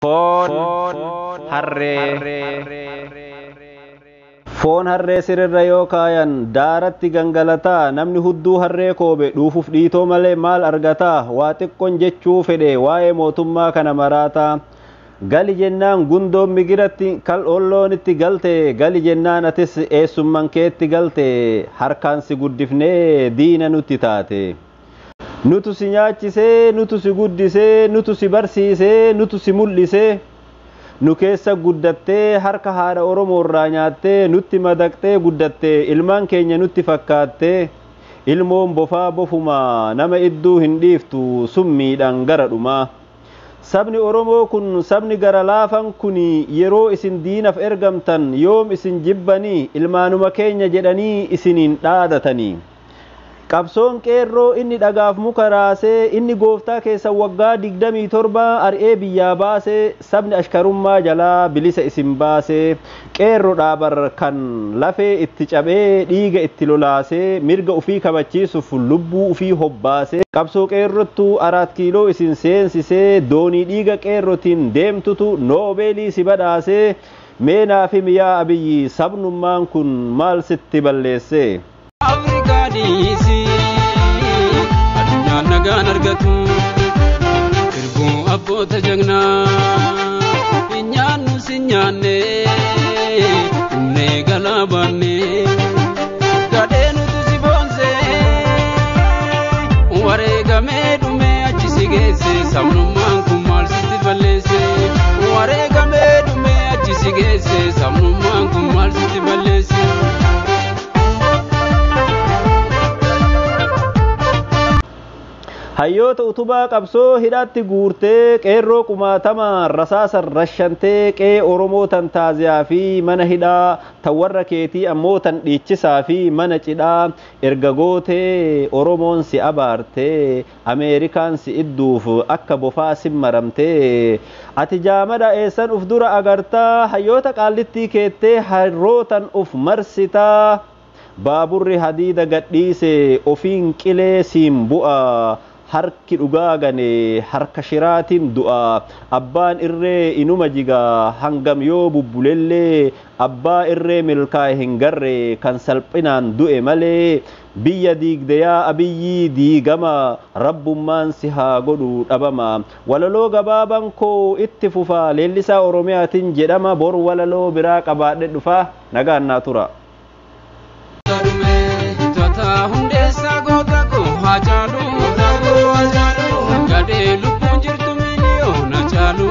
Foon harree. Foon harree sirirra yoo kaayan daaratti gangalataa. Namni hudduu harree koobe dhuufuuf dhiitoo malee maal argataa? Waa xiqqoon jechuu fedhe waa'ee mootummaa kana maraataa. Gali jennaan gundoon migiratti kal olloonitti galte, gali jennaan atis eessumman keetti galte. Harkaan si guddifnee diina nutti taate. Nutu si nyaachisee, nutu si guddisee, nutu si barsiisee, nutu si mul'isee. Nu keessa guddattee, harka haadha Oromoo irraa nyaattee, nutti madaqxee guddattee, ilmaan keenya nutti fakkaattee. Ilmoon bofaa bofumaa nama idduu hin dhiiftu summiidhaan gara dhumaa. Sabni Oromoo kun, sabni gara laafan kun, yeroo isin diinaf ergamtan yoom isin jibbanii, ilmaanuma keenya jedhanii isiniin dhaadatanii. Qabsoon qeerroo inni dhagaaf muka raasee, inni gooftaa keessa waggaa 27 ari'ee biyyaa baasee, sabni ashkarummaa jalaa bilisa isin baasee. Qeerroo dhaabar kan lafee itti cabee dhiiga itti lolaasee, mirga ufii kabachiisuuf lubbuu ufii hobbaasee. Qabsoo qeerrottu 4 kiiloo isin seensisee, doonii dhiiga qeerrotiin deemtutu noobeelii si badhaasee. Meenaa fi miyaa Abiyyi, sabnummaan kun maal sitti balleesse? Afrikaa dhiisii addunyaan nagaan argatu. Irbuu abboota jagnaa hin nyaannu si nyaanne, humnee galaa baanne. Gadhee nutu si boonse, wareegamee dhumee achi si geesse. Sabnummaan kun maal sitti balleesse? Wareegamee dhumee achi si geesse. Sabnummaan kun maal sitti balleesse? Hayyoota utubaa qabsoo hidhaatti guurtee, qeerroo qumaatama rasaasa rashantee, qe'ee Oromoo tan taaziyaa fi mana hidhaa, tan warra keetii ammoo tan dhiichisaa fi mana cidhaa erga gootee, Oromoon si abaartee, Ameerikaan si idduuf akka bofaa si maramtee. Ati jaamadha, eessan uf dura agartaa? Hayyoota qaallittii keettee harrootan uf marsitaa. Baaburri hadiida gadhiise ofiin qilee siin bu'a. Harki dhugaa gane harka shiraatiin du'a. Abbaan irree inuma jiga hangam yoo bubbulellee, abbaa irree milkaa'e hin garre kan salphinaan du'e malee. Biyya diigde yaa Abiyyii, diigama rabbummaan si haa godhu dhabama. Walaloo gabaaban koo itti fufa. Leellisaa Oromiyaatiin jedhama. Bor walaloo biraa qabaadhe dhufa. Nagaan naa tura. Tata hundeessaa goota koo haa caalu. Gadhee lubbuun jirtu miliyoona caalu.